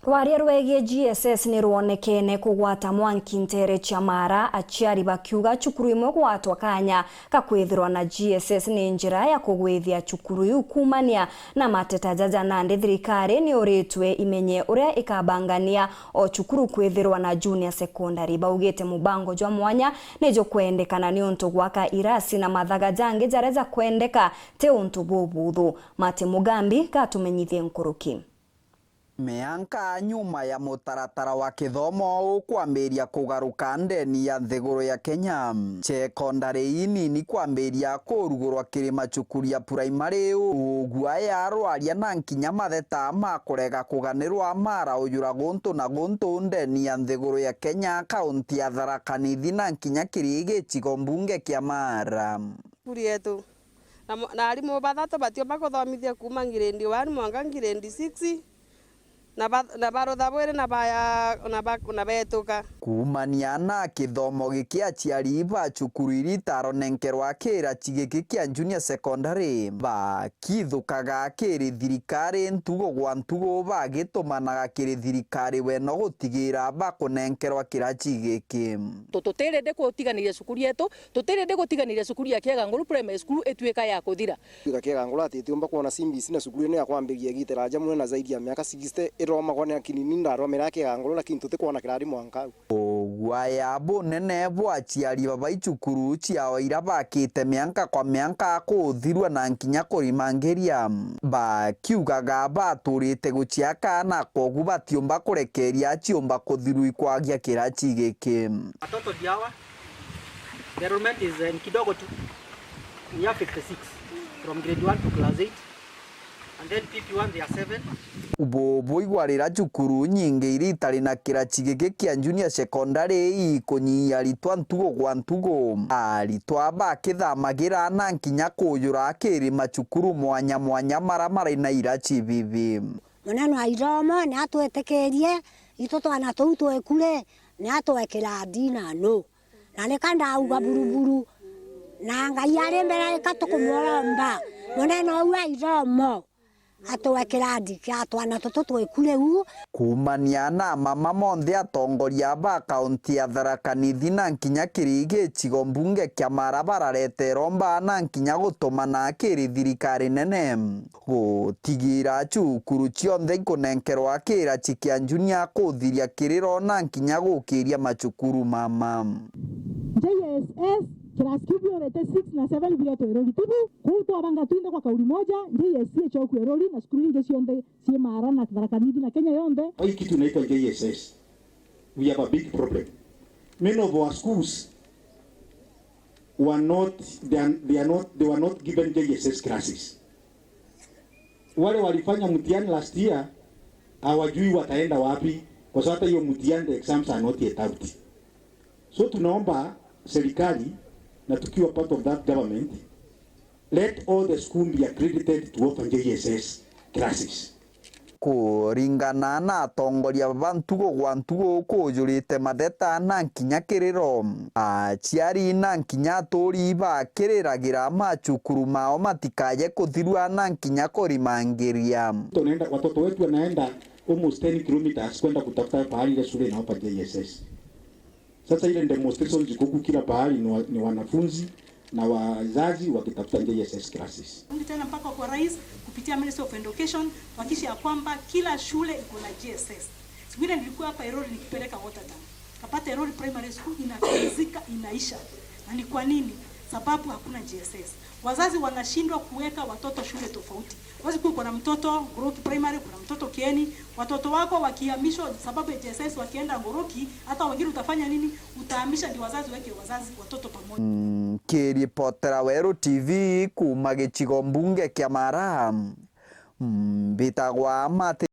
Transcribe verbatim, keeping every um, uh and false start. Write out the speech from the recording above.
Rwaria rwegie G S S ni rwonekene kugwata mwanki nteere cia Maara, aciari bakiuga cukuru imwe gwatwa kanya ka kwithirwa na G S S ni njira ya kugwithia cukuru iu kuumania na mateta jaja. Nandi thirikari ni uritwe imenye uria ikabangania o cukuru kwithirwa na junior secondary. Baugite mubango jwa mwanya ni jukwendekana niuntu gwaka irasi na mathaga jangi jaria jakwendeka ti untu bubuthu. Mati Mugambi gatumenyithie nkuruki. Mianka nyuma ya mutaratara wa kithomo ukwambiria kugaruka ndeni ya nthiguru ya Kenya, cekondari inini kwambiria kurugurwa kiri macukuru ya puraimari, ugua ya rwaria na nkinya matheta ma kurega kuganirwa maraujura guntu na guntu ndeni ya nthiguru ya Kenya, kaunti ya Tharaka Nithi na nkinya kiri gicigo mbunge kia Maara. Cukuru yetu. Na mo-, na arimu bathatu batiumba kuthomithia kuuma grade one mwanka grade six, na ba-, na barutha bwiri na baya-, na ba-, na betuka. Kuumania na kithomo giki, aciari ba cukuru iri itaronenkerwa kiraci giki kia junior secondary, bakithukaga kiri thirikari ntugo gwa ntugo, bagitumanaga kiri thirikari weno gutigira bakunenkerwa kiraci giki. Tu-, tutiri ndi gutiganiria cukuru yetu, tutiri ndi gutiganiria cukuru ya Kieganguru Primary School ituika ya kuthira. Tuika Kieganguru ati itiumba kwona C B C na cukuru ino ya kwambiria igitira aja muno na zaidi ya miaka sixty ithomagwa, lakini ni ndathomera Kieganguru, lakini tutikwona kirari mwanka au. Ugwaya bunene bwa aciari baba icukuru ciao ira bakite mianka kwa mianka kuthirua na nkinya kurimangiria, bakiugaga baturite guciaka na kwogu batiumba kurekeria ciumba kuthirua ikwagia kiraci giki. Watoto ndio hawa. The enrollment is, eh, ni kidogo tu. We have fifty-six from grade one to class eight. And then P P one, they are seven. Ubu buigwa rira cukuru nyingi iri itari na kiraci giki kia junior secondary ikunyihia aritwa ntugo gwa ntugo. Aritwa bakithamagira na nkinya kujura kiri macukuru mwanya mwanya mara mari na iraci bibi. Munene wa ithomo ni atwitikirie, itu twana tuu twikure, ni atwekira ndina nu. Na nika ndauga buruburu. Na Ngai ari mbere ika tukumuromba. Munene uu wa ithomo atwekira ndiki ya twana tutu twikure uu. Kuumania na mama monthe, atongoria ba kaunti ya Tharaka Nithi na nkinya kiri gicigo mbunge kia Maara barareta iromba na nkinya gutumana kiri thirikari nene. Gutigira cukuru cionthe ikunenkerwa kiraci kia junior kuthiria kiriro na nkinya gukiria macukuru mama. J S S class kiu biurite six na seven biretwe Erori tibu. Kuu twabanga twinthe kwa kauli moja, J S C icoku Erori na cukuru ingi cionthe cii Maara na Tharaka Nithi na Kenya yonthe. Hii kitu inaitwa J S S. We have a big problem. Many of our schools were not, they are, they are not, they were not given J S S classes. Wale walifanya mtihani last year hawajui wataenda wapi, kwa sababu hata hiyo mtihani, the exams are not yet out. So tunaomba serikali, na tukiwa part of that government, let all the school be accredited to offer J S S classes. Kuringana na atongoria ba ntugo gwa ntugo kujurite matheta na nkinya kiriro, aciari na nkinya aturi bakiriragira macukuru mao matikaye kuthirua na nkinya kurimangiria. Tunaenda, watoto wetu wanaenda almost ten kilometers kwenda kutafuta pahali ile shule inaopa J S S. Sasa ile demonstrations ziko huku kila pahali ni wa-, ni wanafunzi na wazazi wakitafuta J S S classes. Rudi tena mpaka kwa rais kupitia Ministry of Education kuhakikisha ya kwamba kila shule iko na J S S. Siku ile nilikuwa hapa Erori nikipeleka water tank. Kapata Erori Primary School inakizika, inaisha. Na ni kwa nini? Sababu hakuna J S S. Wazazi wanashindwa kuweka watoto shule tofauti. Huwezi kuwa uko na mtoto Ngoroki Primary, kuna mtoto Kieni. Watoto wako wakihamishwa sababu ya J S S, wakienda Ngoroki, hata wengine utafanya nini? Utahamisha ndio wazazi weke wazazi, watoto pamoja. Mm, kiripotera Weru T V kuuma gicigo mbunge kia Maara, mm, mbitagwa Martin.